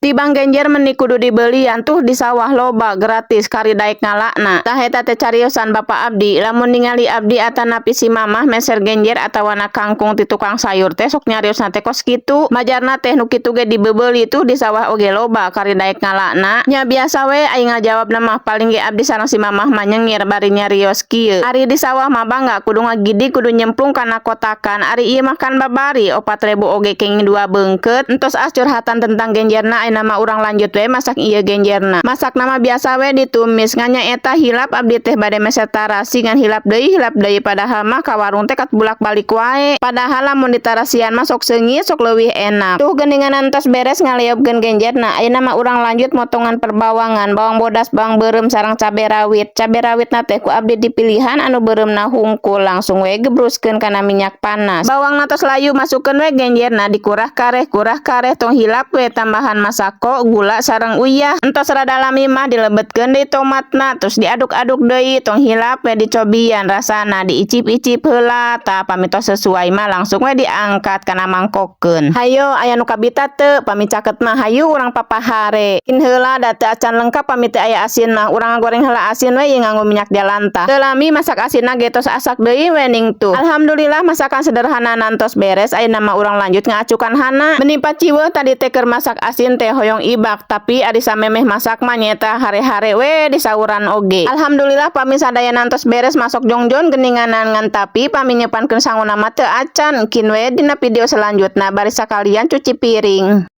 Tibang genjer meni kudu dibelian, tuh di sawah loba, gratis, kari daek ngalana. Tah, eta teh cariosan bapak abdi. Lamun ningali abdi atanapi si mamah meser genjer atawana kangkung ti tukang sayur teh, sok nyariosna teh kos kitu. Majarna teh nu kitu ge dibebeli, tuh di sawah oge loba, kari daek ngalana. Nya biasa we aing ngajawabna mah, paling ge abdi sareng si mamah mah nyengir bari nyarios kieu. Ari di sawah mah bangga kudu ngagidi, kudu nyemplung kana kotakan. Ari ieu mah kan babari, 4.000 oge kenging dua beungkeut. Entos ah curhatan tentang genjerna, ayeuna mah urang lanjut we masak ieu genjerna. Masakna mah biasa we, ditumis, ngan nyaeta hilap abdi teh bade meser tarasi, ngan hilap deui, padahal mah ka warung teh kat bulak-balik wae. Padahal lamun ditarasian mah sok seungit, sok leuwih enak. Tuh geuningan entos beres ngaleobkeun genjerna, ayeuna mah urang lanjut motongan perbawangan, bawang bodas, bawang beureum sareng cabe rawit. Cabe rawitna teh ku abdi dipilihan anu beureumna hungkul, langsung we gebruskeun kana minyak panas. Bawangna tos layu, masukkeun we genjerna, dikurah kareh, kurah kareh, tong hilap we tambahan masako, gula sareng uyah. Entos rada lami mah dilebetkeun deui tomatna, terus diaduk-aduk deui, tong hilap we dicobian rasana, diicip-icip heula. Tah, pami tos sesuai mah langsung we diangkat kana mangkokeun. Hayo, aya nu kabita teu? Pami caket mah hayu urang papahare. Kin heula, da teu acan lengkap pami teu aya asin mah. Urang ngagoreng heula asin we ieu nganggo minyak jalantah. Teu lami masak asinna ge tos asak deui we ning tuh. Alhamdulillah, masakan sederhana tos beres, ayeuna mah urang lanjut ngaacukan hana. Meni paciweuh tadi teh keur masak asin teh, hoyong ibak, tapi ari samemeh masak mah nyaeta hare-hare we disauran oge. Alhamdulillah, pami sadayana tos beres masok jongjon geuninganan, ngan tapi pami nyepankeun sanguna mah teu acan. Kin we dina video selanjutna, bari sakalian cuci piring.